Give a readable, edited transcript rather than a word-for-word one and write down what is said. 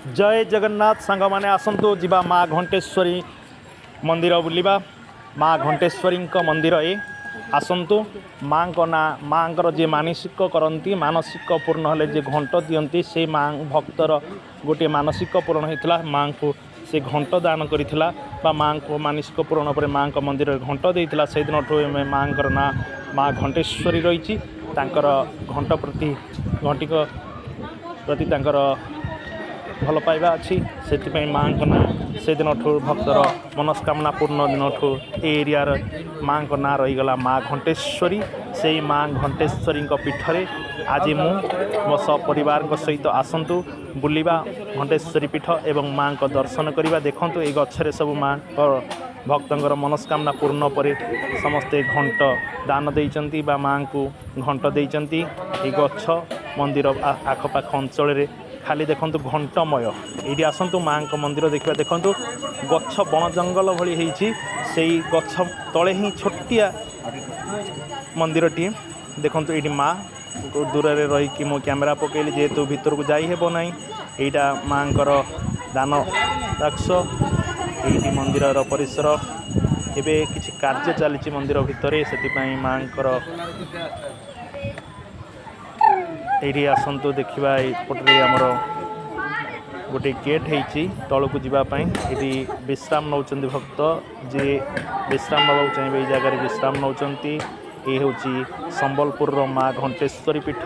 ଜୟ ଜଗନ୍ନାଥ ସାଙ୍ଗମାନେ, ଆସନ୍ତୁ ଯିବା ମା ଘଣ୍ଟେଶ୍ୱରୀ ମନ୍ଦିର ବୁଲିବା। ମା ଘଣ୍ଟେଶ୍ୱରୀଙ୍କ ମନ୍ଦିର ଏ। ଆସନ୍ତୁ। ମାଙ୍କ ନାଁ, ମାଙ୍କର ଯିଏ ମାନସିକ କରନ୍ତି, ମାନସିକ ପୂର୍ଣ୍ଣ ହେଲେ ଯିଏ ଘଣ୍ଟ ଦିଅନ୍ତି, ସେଇ ମା ଭକ୍ତର ଗୋଟିଏ ମାନସିକ ପୂରଣ ହେଇଥିଲା। ମାଙ୍କୁ ସେ ଘଣ୍ଟ ଦାନ କରିଥିଲା ବା ମାଙ୍କୁ ମାନସିକ ପୂରଣ ପରେ ମାଙ୍କ ମନ୍ଦିରରେ ଘଣ୍ଟ ଦେଇଥିଲା। ସେଇଦିନଠୁ ମାଙ୍କର ନାଁ ମା ଘଣ୍ଟେଶ୍ୱରୀ ରହିଛି। ତାଙ୍କର ଘଣ୍ଟ ପ୍ରତି, ଘଣ୍ଟିକ ପ୍ରତି ତାଙ୍କର ଭଲ ପାଇବା ଅଛି। ସେଥିପାଇଁ ମାଙ୍କ ନାଁ ସେଦିନଠୁ, ଭକ୍ତର ମନସ୍କାମନା ପୂର୍ଣ୍ଣ ଦିନଠୁ ଏ ଏରିଆର ମାଙ୍କ ନାଁ ରହିଗଲା ମା ଘଣ୍ଟେଶ୍ୱରୀ। ସେଇ ମା ଘଣ୍ଟେଶ୍ୱରୀଙ୍କ ପୀଠରେ ଆଜି ମୁଁ ମୋ ସପରିବାରଙ୍କ ସହିତ। ଆସନ୍ତୁ ବୁଲିବା ଘଣ୍ଟେଶ୍ୱରୀ ପୀଠ ଏବଂ ମାଙ୍କ ଦର୍ଶନ କରିବା। ଦେଖନ୍ତୁ, ଏଇ ଗଛରେ ସବୁ ମାଙ୍କ ଭକ୍ତଙ୍କର ମନସ୍କାମନା ପୂର୍ଣ୍ଣ ପରେ ସମସ୍ତେ ଘଣ୍ଟ ଦାନ ଦେଇଛନ୍ତି ବା ମାଙ୍କୁ ଘଣ୍ଟ ଦେଇଛନ୍ତି। ଏଇ ଗଛ ମନ୍ଦିର ଆଖପାଖ ଅଞ୍ଚଳରେ ଖାଲି ଦେଖନ୍ତୁ ଘଣ୍ଟମୟ। ଏଇଠି ଆସନ୍ତୁ, ମାଙ୍କ ମନ୍ଦିର ଦେଖିବା। ଦେଖନ୍ତୁ, ଗଛ ବଣ ଜଙ୍ଗଲ ଭଳି ହେଇଛି। ସେଇ ଗଛ ତଳେ ହିଁ ଛୋଟିଆ ମନ୍ଦିରଟିଏ। ଦେଖନ୍ତୁ, ଏଇଠି ମା ଦୂରରେ ରହିକି ମୁଁ କ୍ୟାମେରା ପକେଇଲି, ଯେହେତୁ ଭିତରକୁ ଯାଇ ହେବ ନାହିଁ। ଏଇଟା ମାଙ୍କର ଦାନ ବାକ୍ସ। ଏଇଠି ମନ୍ଦିରର ପରିସର। ଏବେ କିଛି କାର୍ଯ୍ୟ ଚାଲିଛି ମନ୍ଦିର ଭିତରେ, ସେଥିପାଇଁ ମାଙ୍କର ଏଇଠି ଆସନ୍ତୁ ଦେଖିବା। ଏଇପଟରେ ଆମର ଗୋଟେ ଗେଟ୍ ହେଇଛି ତଳକୁ ଯିବା ପାଇଁ। ଏଠି ବିଶ୍ରାମ ନେଉଛନ୍ତି ଭକ୍ତ। ଯିଏ ବିଶ୍ରାମ ନେବାକୁ ଚାହିଁବେ, ଏଇ ଜାଗାରେ ବିଶ୍ରାମ ନେଉଛନ୍ତି। ଏ ହେଉଛି ସମ୍ବଲପୁରର ମା ଘଣ୍ଟେଶ୍ୱରୀ ପୀଠ।